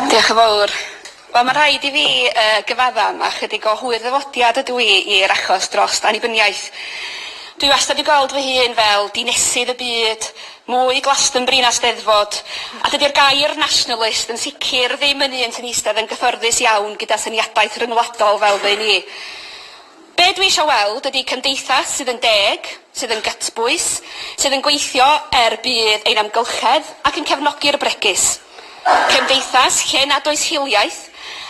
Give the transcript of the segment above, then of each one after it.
Diolch yn fawr. Wel, mae'n rhaid i fi uh, gyfadda yma chydig o hwyr ddyfodiad ydw i i'r achos dros annibyniaeth. Dwi wastad wedi gweld fy hun fel dinesydd y byd, mwy Glastonbury na Steddfod, a dydy'r gair nationalist yn sicr ddim yn un sy'n eistedd yn gyfforddus iawn gyda syniadaeth ryngwladol fel fy un i. Be dwi eisiau weld ydy cymdeithas sydd yn deg, sydd yn gytbwys, sydd yn gweithio er budd ein amgylchedd ac yn cefnogi'r bregus. Cymdeithas lle nad oes hiliaeth,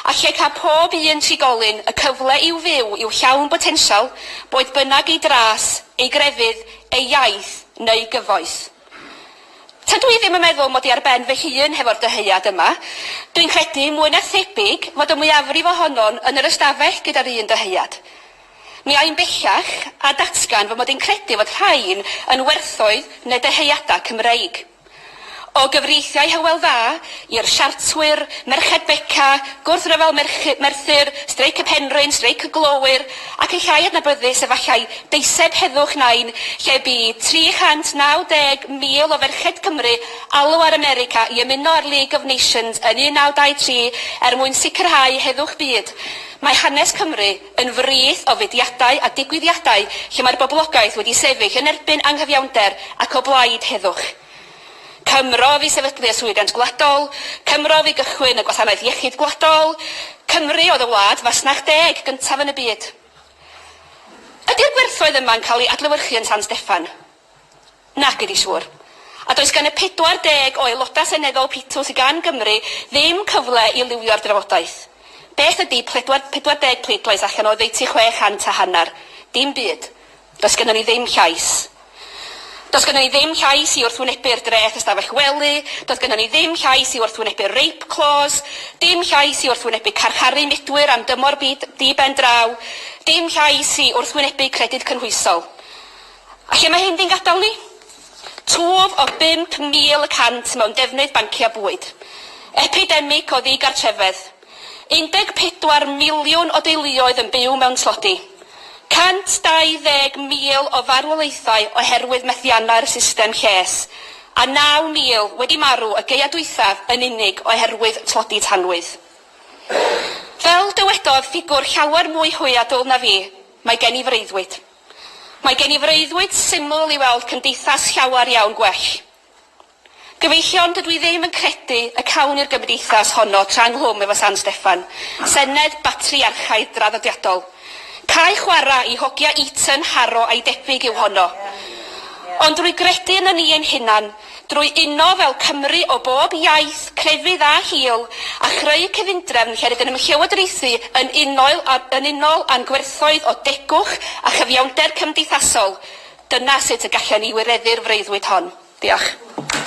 a lle ca pob un trigolyn y cyfle i'w fyw i'w llawn botensial, boed bynnag ei dras, ei grefydd, ei iaith neu gyfoeth. Tydw i ddim yn meddwl mod i ar ben fy hun hefo'r dyheuad yma. Dwi'n credu, mwy na thebyg, fod y mwyafrif ohonon yn yr ystafell gyda'r un dyheuad. Mi a i'n bellach a datgan fy mod i'n credu fod rhain yn werthoedd neu dyheuadau Cymreig. O gyfreithiau Hywel Dda, i'r Siartwyr, Merched Beca, Gwrthryfel Merthyr, Streic y Penrhyn, Streic y Glowyr, ac yn llai adnabyddus efallai, Deiseb Heddwch Nain, lle bu 390,000 o ferched Cymru alw ar America i ymuno â'r League of Nations yn 1923 er mwyn sicrhau heddwch byd. Mae hanes Cymru yn frith o fudiadau a digwyddiadau lle mae'r boblogaeth wedi sefyll yn erbyn anghyfiawnder ac o blaid heddwch. Cymro fu sefydlu Yswiriant Gwladol, Cymro fu gychwyn y Gwasanaeth Iechyd Gwladol, Cymru oedd y wlad fasnach deg gyntaf yn y byd. Ydy'r gwerthoedd yma'n cael eu adlewyrchu yn San Steffan? Nac ydy siŵr. A does gan y 40 o aelodau seneddol pitw sydd gan Gymru ddim cyfle i liwio'r drafodaeth. Beth ydy 40 pleidlais allan o oddeutu 600 a hanner? Dim byd. Does gynnon ni ddim llais. Does gynnon ni ddim llais i wrthwynebu'r dreth ystafell wely, does gynnon ni ddim llais i wrthwynebu'r rape clause, dim llais i wrthwynebu carcharu mudwyr am dymor byd di-ben draw, dim llais i wrthwynebu Credyd Cynhwysol. A lle mae hyn 'di'n gadael ni? Twf o 5,000 y cant mewn defnydd banciau bwyd. Epidemig o ddigartrefedd. 14 miliwn o deuluoedd yn byw mewn tlodi. 120,000 o farwolaethau oherwydd methiannau'r system lles, a 9,000 wedi marw y gaeaf dwythaf yn unig oherwydd tlodi tanwydd. Fel dywedodd ffigwr llawer mwy hwyadl na fi, mae gen i freuddwyd. Mae gen i freuddwyd syml i weld cymdeithas llawer iawn gwell. Gyfeillion, dydw i ddim yn credu y cawn i'r gymdeithas honno tra ynghlwm efo San Steffan, senedd batriarchaidd draddodiadol. Cae chwarae i hogia Eton, Harrow a'i debyg yw honno. Ond drwy gredu ynon ni ein hunan, drwy uno fel Cymry o bob iaith, crefydd a hil, a chreu cyfundrefn lle rydyn yn llywodraethu yn unol yn unol â'n gwerthoedd o degwch a chyfiawnder cymdeithasol, dyna sut y gallen ni wireddu'r freuddwyd hon. Diolch.